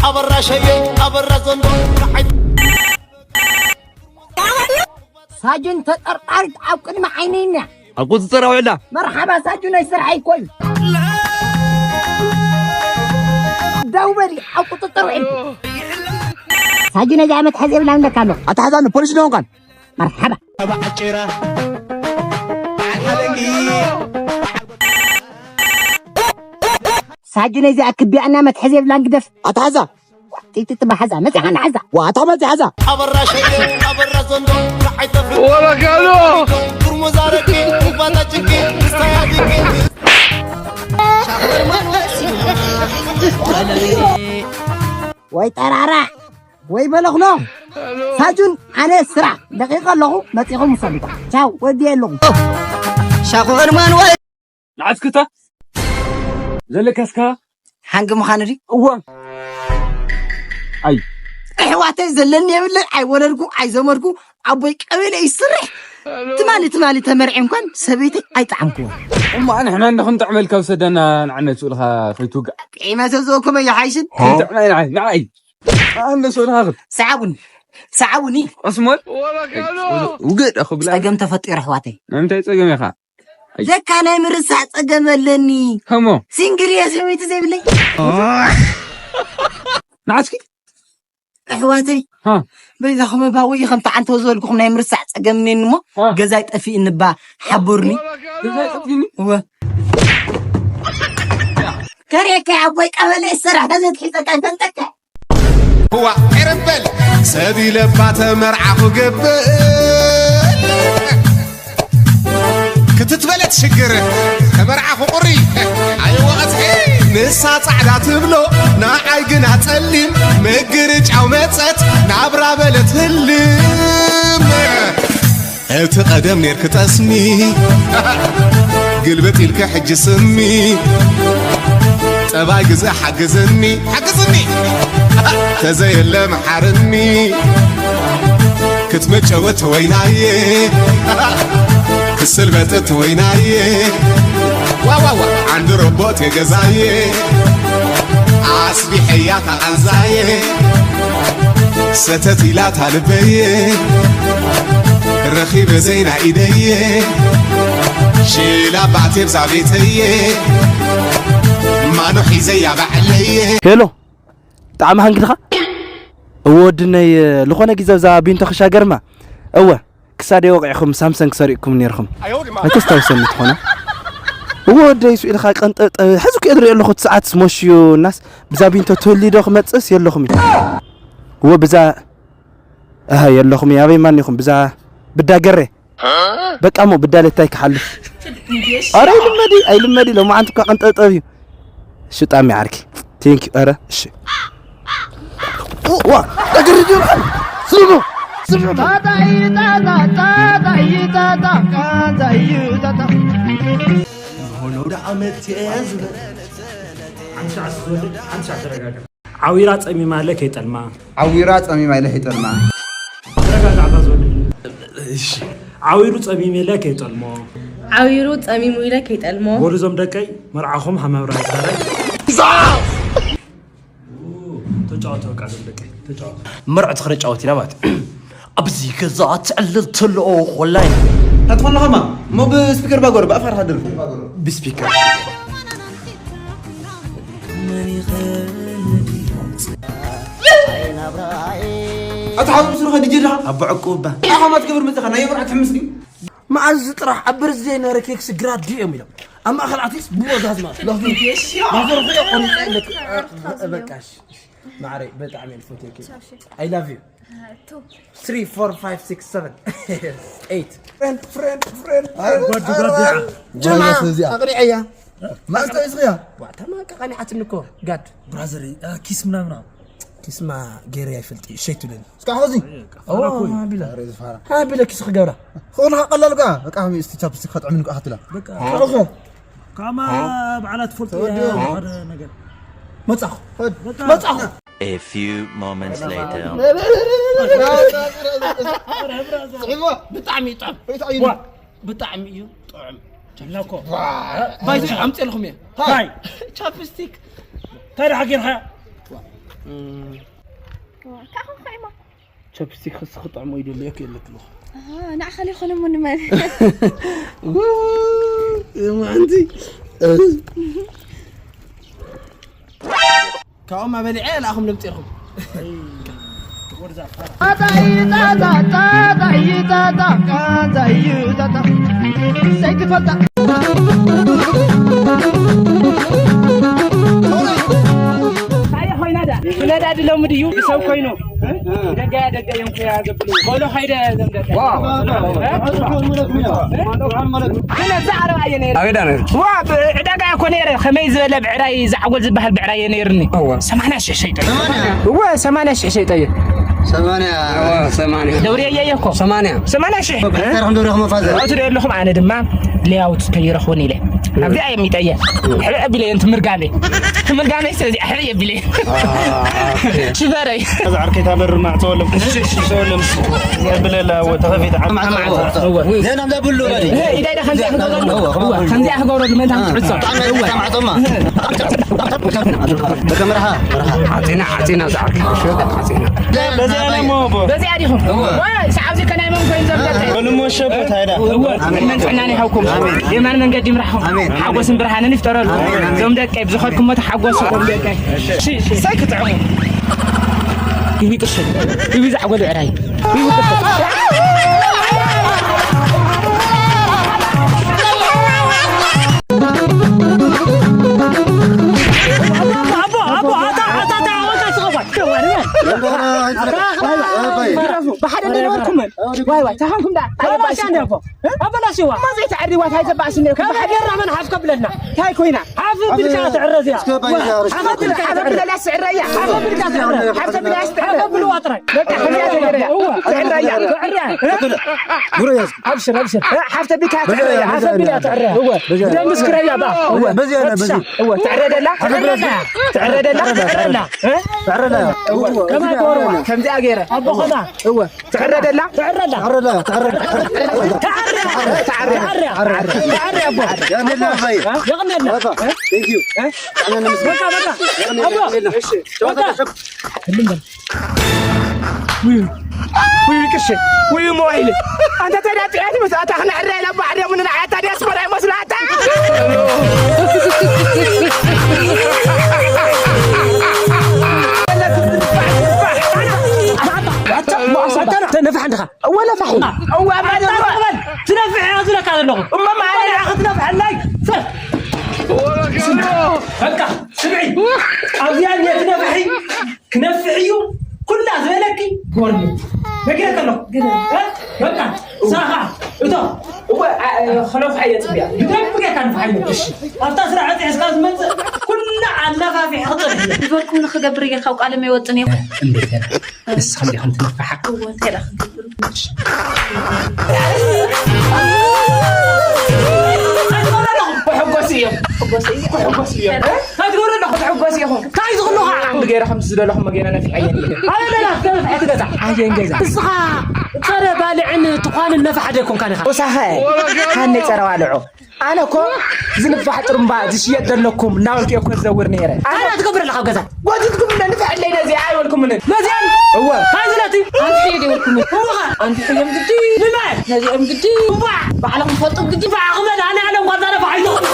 ኣበራ ሸየ ኣበራ ዘንዶ ንዓይ ሳጅን ተጠርጣሪት ኣብ ቅድሚ ዓይነይና ኣብ ቁፅፅር ኣውዕላ። መርሓባ ሳጅን፣ ናይ ስራሕ ኣይኮን። ደው በሊ፣ ኣብ ቁፅፅር ውዒልኪ። ሳጅን፣ ነዚ ዓመት ሕዚ የብላን ለካ ኣለኹ። ኣታ ሓዛኒ ፖሊስ ዶ ኾንካን? መርሓባ። ኣባ ዓጭራ፣ በዓል ሓለንጊ። ሳጅን፣ ነዚ ኣክቢያና መትሐዚ የብላን ግደፍ። ኣታ ሓዛ። ጢጢጢ ባሓዛ፣ መጺኻ ንሓዛ። ዋታ መጺ ሓዛ። ኣበራ ሸየ ኣበራ ዘንዶ ንዓይ ተፍርድ ወረጋሎ። ጥርሙዝ ኣረቂ ባታ ጭቂ ምስታይ ኣድቂ። ወይ ጠራራ ወይ በለኽኖ። ሳጁን፣ ኣነ ስራሕ ለቒቐ ኣለኹ፣ መጺኹም ውሰዱ። ቻው፣ ወዲኤ ኣለኹ። ሻኹ ቅድማን ወይ ንዓስክታ ዘለካስካ ሓንጊ ምዃኑ ድዩ? እወ። ኣይ። ኣሕዋተይ ዘለኒ የብለይ፣ ኣይወለድኩ፣ ኣይዘመድኩ፣ ኣቦይ ቀበሌ ይስርሕ። ትማሊ፣ ትማሊ ተመርዒ እንኳን ሰበይተይ ኣይጠዓምኩዎ። እሞ ንሕና እንድኽንጥዕመልካ ውሰደና፣ ንዓነ ስእልኻ ከይትውጋእ። ጥዒመ ተዘወኩም እዮ ሓይሽን። ጥዕመ ንዓይ፣ ንዓይ። ኣነ ስእልኻ ክት- ሰዓቡኒ፣ ሰዓቡኒ። ዕስሞን? ውግእ ዶ ክብላ? ጸገም ተፈጢሩ ኣሕዋተይ። ንምንታይ ጸገም ኢኻ? ኣይ። ለካ ናይ ምርሳዕ ጸገም ኣለኒ። ከሞ? ሲንግል እየ ሰበይቲ ዘይብለይ። ንዓስኪ? ኣሕዋተይ፣ ሃ። በይዛኹም እባ ወይ ከምቲ ዓንተው ዝበልኩኹም ናይ ምርሳዕ ጸገም እኔኒ እሞ፣ ሃ። ገዛይ ጠፊእኒ እባ ሓቡርኒ። ገዛይ ጠፊእኒ? እወ። ከርእየካ ኣቦይ ቀበሌ ይሰራሕ፣ ተዘትሒዘካ ይፈልጠካ። እዋ ኤረበል ሰብ ኢለባ ተመርዓኹ ገብእ ክትትበለት ሽግር ተመርዓኹ ቁሪ ኣይወቐት ንሳ ጻዕዳ ትብሎ ንዓይ ግና ጸሊም ምግርጫው መጸት ናብራ በለት ህልም እቲ ቀደም ኔርክ ጠስሚ ግልብጥ ኢልክ ሕጂ ስሚ ጠባይ ግዘ ሓግዝኒ ሓግዝኒ ተዘየለ መሓርኒ ክትመጨወት ወይናየ ክስልበጥት ወይናየ ዋዋዋ ዓንዲ ረቦት የገዛየ ኣስቢሐያ ታቓንዛየ ሰተት ኢላ ታልበየ ረኺበ ዘይና ኢደየ ሽላ ባቴብዛ ቤተየ ማኖ ሒዘያ ባዕለየ ሄሎ፣ ጣዕሚ ሃንግድኻ? እወ ወድነይ፣ ልኾነ ግዜ ኣብዛ ቢንቶ ክሻገርማ። እወ፣ ክሳደይ ወቒዕኹም ሳምሰንግ ሰሪቕኩም ኔርኹም። ኣይተስታውሰኒ ትኾና? እወ ወደይ፣ ስኡ ኢልኻ ቀንጠብጠብ። ሕዚ እኮ እየ ዝሪኦ ኣለኹ፣ እቲ ሰዓት መሽዩ እናስ፣ ብዛ ቢንቶ ትህሊ ዶ ክመጽእስ የለኹም እዩ። እወ ብዛ፣ ኣሃ፣ የለኹም እዩ። ኣበይ ማን ኢኹም? ብዛ ብዳ ገሬ። በቃ እሞ ብዳለታይ ክሓልፍ። ኣረ ኣይልመዲ፣ ኣይልመዲ፣ ሎማዓንቲ እኳ ቅንጠብጠብ እዩ። እሺ ጣሚ ዓርኪ። ቴንክ ዩ። ኣረ እሺ። ዋ፣ ተገርድ ይብላል። ስሙ፣ ስሙ። ሆነው ደኣ መቴ ዝበል። ሓንቲ ሰዓት ዝወድእ፣ ሓንቲ ሰዓት ተረጋጋ። ዓዊራ ጸሚማ ኢለ ከይጠልማ። ዓዊራ ጸሚማ ኢለ ከይጠልማ። ተረጋጋ፣ ኣባ ዝወድእ። እሺ። ዓዊሩ ጸሚሙ ኢለ ከይጠልሞ። ዓዊሩ ጸሚሙ ኢለ ከይጠልሞ። በሉ እዞም ደቀይ፣ መርዓኹም ሃመብራ ይሳራይ። ተጫወቱ፣ በቃ፣ እዞም ደቀይ፣ ተጫወቱ። መርዑ ትኽረ ጫወት ኢና ማለት። ኣብዚ ገዛ ትዕልል ተሎ ኮላይ። ኣትኾን ለኸማ፣ እሞ ብስፒከር ባጎር፣ ብኣፋር ሃደር። ብስፒከር። ኣታ ሓው ስሩኸ ዲጀ ዲኻ? ኣቦ ዕቁብ እባ። ኣኻ ማት ክብር መጽኻ ናይ የብርዓት ሕምስ ድዩ? መዓዝ ጥራሕ ኣብ በርዝደይ ነረ ኬክ ስግራት ድዩ እዮም ኢሎም። ኣብ ማእኸል ኣትዩስ ብወጋዝ ማለት። ላዘር ኹየ ቆሪጸ ኢለት። በቃ እሺ፣ እሺ። ማዕረይ ብጣዕሚ እየ ዝፈትየኪ። I love you። Two. Three, four, five, six, seven። Eight። ፍሬንድ፣ ፍሬንድ፣ ፍሬንድ፣ ኣይ፣ ፍሬንድ። ጓዱ፣ ጓዱ፣ ጓዱ። ጀማ፣ ጓዱ፣ ጓዱ። ኣቕኒዐያ። ማእስተ እስኽያ? ዋ፣ ተማቀ ቀኒዓትኒ እኮ። ጋድ። ብራዘር፣ አ፣ ኪስ ምናምን ኣብ። ኪስማ ገይረ ኣይፈልጥ፣ ሸይቱ ለኒ። እስካ ሐዚ? ኦ፣ ፋራ እኮ እዩ። ሃቢለ። ፋራ እዚ ፋራ። ሃቢለ ኪስ ክገብራ። ኾን ቀላል ጋ። በቃ፣ እስቲ ቻፕስቲክ ከጥዕምኒ ጋ ትላ። በቃ። ኦሆ። ካማ በዓላት ፈልጡ ተወዲኡ። ሓደ ነገር። መጻኹ። ሆድ። በቃ። መጻኹ። A few moments later. ጽዕሞ። ብጣዕሚ እዩ ጥዑም። ዋ፣ ብጣዕሚ እዩ ጥዑም። ጀላኮ። ዋ። ባይ፣ ኣምጽኤልኩም እየ። ታይ? ቻፕስቲክ። ታይ ደሓ ጌርካ? እም። ዋ፣ ካኹም ኸይማ? ቸፕስቲክ ክስ ክጥዕሞ ይደልዮ ክየለክሉ። ኣሃ፣ ንዓኻ ዘይኮነ እሞ ንመን? ዋ፣ የማንቲ። ካብኦም ኣበሊዐ ላእኹም ለምፂኹም። ነዳዲ ሎሚ ድዩ ሰብ ኮይኑ? ደጋ ደጋ እዮም ከያ ዘብሉ። ቆሎ ኸይደ ዘምደተ። ዋ። ግን እዛ ዓረብ ኣየ ነይረ? ኣበይ ዳ ነይሩ? ዋ፣ ዕዳጋ እኮ ነይረ። ከመይ ዝበለ ብዕራይ፣ ዛዕጎል ዝበሃል ብዕራይ እየ ነይርኒ። እወ። ሰማንያ ሽሕ ሸይጠ። ሰማንያ? እወ፣ ሰማንያ ሽሕ ሸይጠ እየ። ሰማንያ። እወ፣ ሰማንያ። ደውርየ እየ እኮ። ሰማንያ። ሰማንያ ሽሕ። ብሕሳር ክንዶ ረኽሞ ፋዘር? እቱ ዶ የለኹም፣ ኣነ ድማ ሌያውት ከይረኽቡን ኢለ። ኣብዚኣ እዮም ይጠየ። ሕዕ ቢለ እዮም ትምርጋሜ። ትምርጋሜ ስለዚ ሕዕ የቢለ። ሽፈረይ። እዛ ዓርከይ ታበርር ማዕጾ ወለም። እሺ፣ እሺ፣ እሺ፣ ወለም። ብለላ ወ-፣ ተኸፊት ዓር-፣ ማዕጾ። እወ። ዜና እንዳ ብሉ በሊ። እህ፣ ኢዳይ ዳ ከምዚኣ ክገብረሉ። እወ፣ እወ፣ ከምዚኣ ክገብረሉ፣ ምእንታን ትዕጾ። እወ። ማዕጾማ። በቃ መርሓ፣ መርሓ። ዓጺና፣ ዓጺና፣ እዛ ዓርከይ። ዓጺና። በዚኣ ነሞ፣ ቦ። በዚኣ ዲኹም? እወ። ወይ፣ ሰዓብዚ ከናይ መን ኮይኑ ዘምደተ? በሉ እሞ ሸቦት፣ ሃይዳ። እወ። ዕድመን ጥዕናን ይሃብኩም። ኣሜን። የማን መንገዲ ይምራሕኩም። ኣሜን። ሓጎስን ብርሃንን ይፍጠረሉ። ኣሜን፣ ኣሜን። እዞም ደቀይ፣ ብዝኸድኩሞ ተሓጎሱ፣ እዞም ደቀይ። እሺ፣ እሺ። እሰይ ክትዕሙ። ይቢ ቅርሺ፣ ይቢ ዛዕጎል ብዕራይ፣ ይቢ ቅርሺ። ኣቦ፣ ኣቦ፣ ኣታ፣ ኣታ፣ ኣታ፣ ኣታ፣ ስኸፋ። ብሓደ እንደ ነበርኩምን። ዋይ፣ ዋይ፣ ታኸምኩም ዳ? ኣበላሽ እንደ ኣቦ። ኣበላሽዋ። እሞ ዘይትዕርይዋ ታይ ዘባእስ እንደ ካብ ብሓደ ገርና መን ሓፍ ከብለና? ታይ ኮይና? ሓፍ ብልካ ትዕረ እዚኣ። እስከ ባይ ዛርሽ ሓፍ ብልካ ትዕረ። ሓፍ ብለላ ስዕረ እያ። ሓፍ ብልካ ትዕረ። ሓፍ ተብላ ስዕረ። ሓፍ ብልዋ ጥራይ። በቃ፣ ከምዚኣ ትዕረ እያ። እወ። ትዕረ እያ። ትዕረ። ብሎ ያዝ። ኣብሽር፣ ኣብሽር። ሓፍ ተቢካ ትዕረ እያ። ሓፍ ተቢላ ትዕረ። እወ። ብደንብ እስክረያ ባ። እወ። በዚያ፣ በዚያ። እወ። ትዕረ ደላ? ትዕረ ደላ? ትዕረ ደላ? ትዕረ ደላ? እ? ትዕረ ደላ? እወ። ከማ ጎርዋ። ከምዚኣ ገይረ። ኣቦ ኸማ። እወ። ትዕረ ደላ? ትዕረ ደላ? ትዕረ ደላ? ትዕረ ደላ? ትዕረ ደላ? ትዕረ ደላ? ትዕረ ደላ? ትዕረ ኣቦ። የቐኔልና። የቐኔልና። ባባ፣ thank you። እ? ኣነ ንምስጋና። በቃ፣ በቃ። የቐኔልና፣ ኣቦ። የቐኔልና። እሺ። ጨዋታ ተሸብ-፣ ህልም በል። ውይ፣ ውይ፣ ቅርሺ። ውይ፣ ሞባይል። ኣንተ ተዳጥያት ምስ ኣታ ክነዕረ ኢና ባዕድ የሙን ንዓታ ዲያስፖራ ይመስላታ። ተነፋሕ እንዲኻ። ወላ ፋሕ። እዋ፣ ማለት ነው። ትነፍሕ እየ ዝብለካ ዘለኹ። እሞ ማለት ክትነፍሐለይ። ሰብ። በቃ፣ ስምዒ። ኣብዚኣ እየ ትነፍሒ። ክነፍሕ እዩ ኩላ ዝበለኪ። ጎርኒ። ነጊረካ ኣለኹ። እ? በቃ፣ ሳኻ፣ እቶ። እወ፣ ኣ-፣ እ፣ ከነፍሓ እየ ጽቢያ። ብደንብ ጌርካ ንፍሓዮ። እሺ። ኣብታ ስራሕ ሒዝካ ዝመጽእ ኩላ ኣናፋፊሕ ክጥርሕ እየ። ዝበልኩ ንኽገብር እየ፣ ካብ ቃለይ ኣይወጽእን እየ። እንዴት? ንስኻ እንዲኹም ትነፍሓ። እወ፣ እንታይ ደኣ ክንገብር? ክሕጎስ እዮም። ክሕጎስ እዮም። እንታይ ትገብሩ ኣለኹም? ክሕጎስ ኢኹም። እንታይ ዝኽሉ ኸዓ? ብገይረ ከምዚ ዝደለኹም ገይረ ነፊሐ እየ። ኣነ ደላ፣ ነፊሐ ትገዛ። ኣየን ገዛ። እስኻ ጸረ ባልዕን ትዃንን ነፋሕ ዶ ኣይኮንካን ኢኻ? ወሳኸ፣ ሃኒ ጸረ ባልዑ። ኣነ እኮ ዝንፋሕ ጥሩምባ ዝሽየጥ ዘለኩም እናበልኩ እየ እኮ ዝዘውር ነይረ። ኣነ ትገብር ኣለኻ ኣብ ገዛ? ጎቲትኩም እንደ ንፍሐለይ ነዚኣ ኣይበልኩምን። ነዚኣን? እወ። እንታይ ዝለቲ? ኣንተ ሕየ ዶ ይበልኩምን? እሞ ኸ? ኣንተ ሕዮም ግዲ። ንመን? ነዚኦም ግዲ። እምቧ! ባዕሎም ክፈልጡ ግዲ። ባዕ ክበል፣ ኣነ ኣለም ጓዛ ነፋሕ ኣይትኹን።